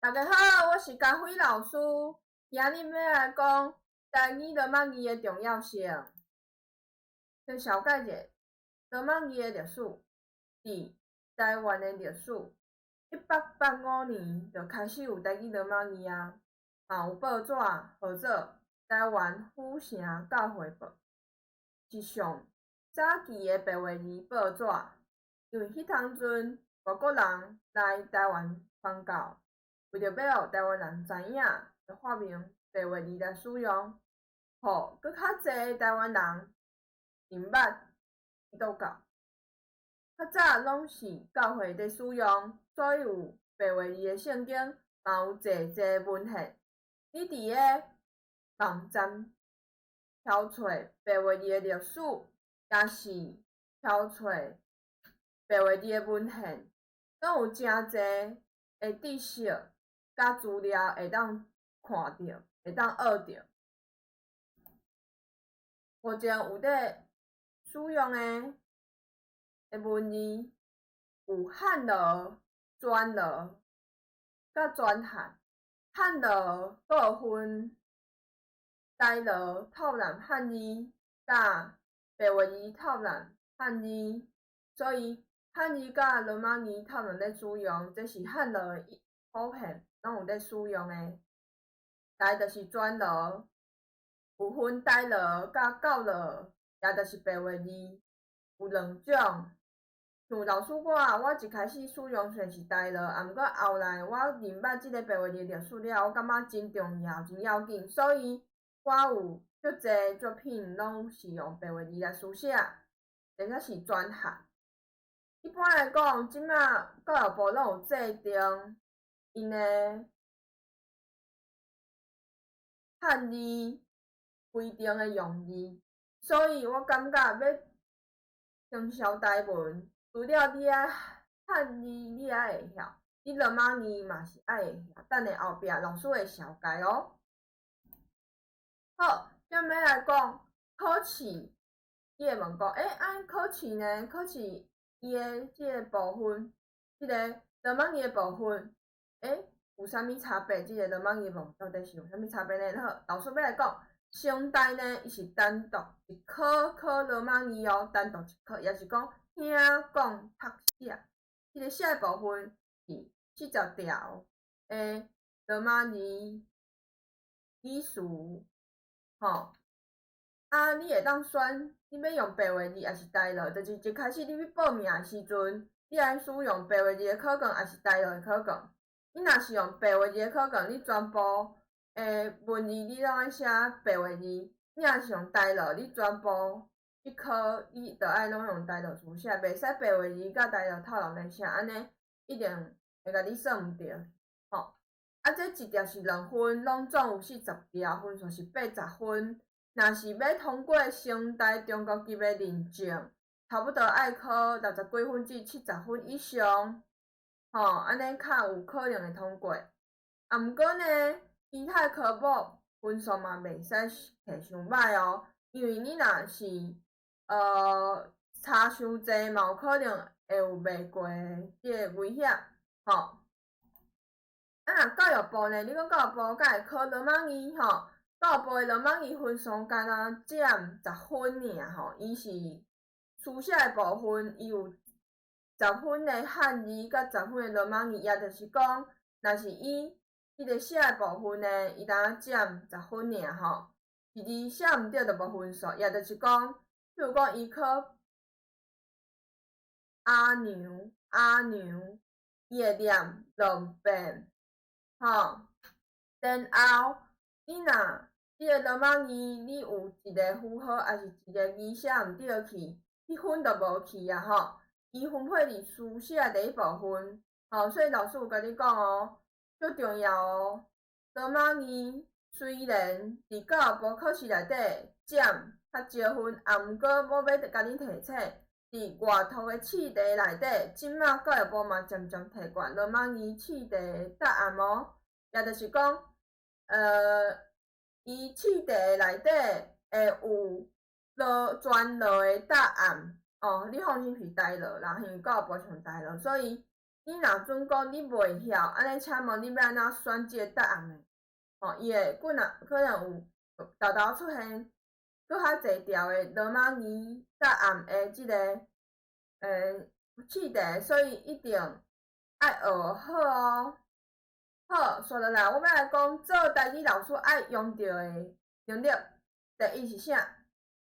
大家好，我是佳慧老師，今日欲來講台語羅馬字的重要性。先紹介者羅馬字的歷史，佇台灣的歷史，1885年就開始有台語羅馬字啊，嘛有報紙號做《台灣府城教會報》，是上早期的白話字報紙。因為彼當陣外國人來台灣傳教，為著欲予台灣人知影，就發明白話字來使用，予閣較濟台灣人認捌基督教。較早攏是教會佇使用，所以有白話字的聖經，嘛有濟濟文獻。你佇咧網站搜揣白話字的歷史，抑是搜揣白話字的文獻，攏有誠濟的知識佮資料會當看著，會當學著。目前有佇使用的文字有漢羅、全羅佮全漢。漢羅閣有分台羅透納漢字佮白話字透納漢字，所以漢字佮羅馬字透納咧使用，這是漢羅普遍攏有咧使用的。來就是全羅，有分台羅佮教羅，也就是白話字，有兩種。像老師我，我一開始使用算是台羅，啊毋過後來我認捌這個白話字歷史了，我感覺真重要、真要緊，所以我有足濟作品攏是用白話字來書寫，這才是全漢。一般來講，這馬教育部攏有制定𪜶的漢字規定的用字，所以我感覺欲行銷台文，除了你愛漢字你愛會曉，你羅馬字嘛是愛會曉。等下後壁老師會紹介哦。好，這欲來講考試，你會問講，按考試呢？考試伊的這個部分，這個羅馬字的部分，有啥物差別？這個羅馬字部分到底是有啥物差別呢？好，老師欲來講，成大呢，伊是單獨一科考羅馬字哦，單獨一科，也是講聽講讀寫，這個寫的部分是40條的羅馬字語詞，吼。啊，你會當選，你欲用白話字抑是台羅？就是一開始你欲報名的時陣，你愛使用白話字的考卷，抑是台羅的考卷？你若是用白話字的考卷，你全部的文字你攏愛寫白話字；你若是用台羅，你全部這科你著愛攏用台羅書寫，袂使白話字佮台羅透納來寫，按呢一定會共你算毋著，吼。啊，這一條是2分，攏總有40條，分數是80分。若是欲通過成大中國級的認證，差不多愛考60幾分至70分以上，吼，按呢較有可能會通過。啊，毋過呢，其他科目分數嘛袂使摕傷䆀哦，因為你若是差傷濟，嘛有可能會有袂過的這個危險，吼。啊，若教育部呢？你講教育部敢會考羅馬字吼？教育部的羅馬字分數敢若佔十分爾吼，伊是書寫的部分，伊有十分的漢字佮十分的羅馬字，也就是講，若是以彼個寫的部分呢，伊當佔十分爾吼，是字寫毋對就無分數，也就是講，譬如講伊考阿娘阿娘，伊會念兩遍，吼，然後你若這個羅馬字，你有一個符號，抑是一個字寫毋對去，彼分就無去啊吼。伊分配佇書寫第一部分，吼，所以老師有共你講哦，足重要哦。羅馬字雖然佇教育部考試內底佔較少分，啊，毋過我欲共恁提醒，佇外託的試題內底，這馬教育部嘛漸漸提懸羅馬字試題的答案哦，也就是講，伊試題內底會有羅全羅的答案哦，你放心是台羅啦，因為教育部是用台羅，所以你你若準講你袂曉，按呢請問你欲按怎選這个答案呢？吼，伊會可能可能有沓沓出現閣較濟條的羅馬字答案的這个試題，所以一定愛學好哦。好，紲落來，我欲來講做台語老師愛用著的能力。第一是啥？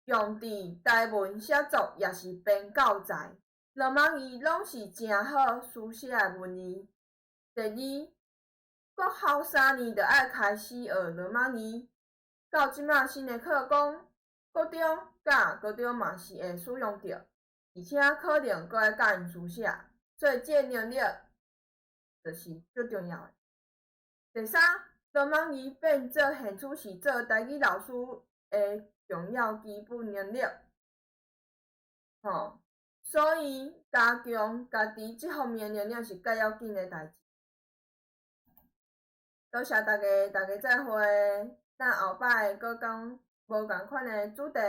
用佇台文寫作，抑是編教材，羅馬字攏是誠好書寫的文字。第二，國校3年就愛開始學羅馬字，到這馬新的課綱，國中佮高中嘛是會使用著，而且可能閣愛教𪜶書寫，所以這个能力就是足重要的。第三，羅馬字變做現處是做台語老師的重要基本能力，吼，所以加強家己這方面的能力是較要緊的代誌。多謝大家，大家再會。咱後擺閣講無仝款的主題。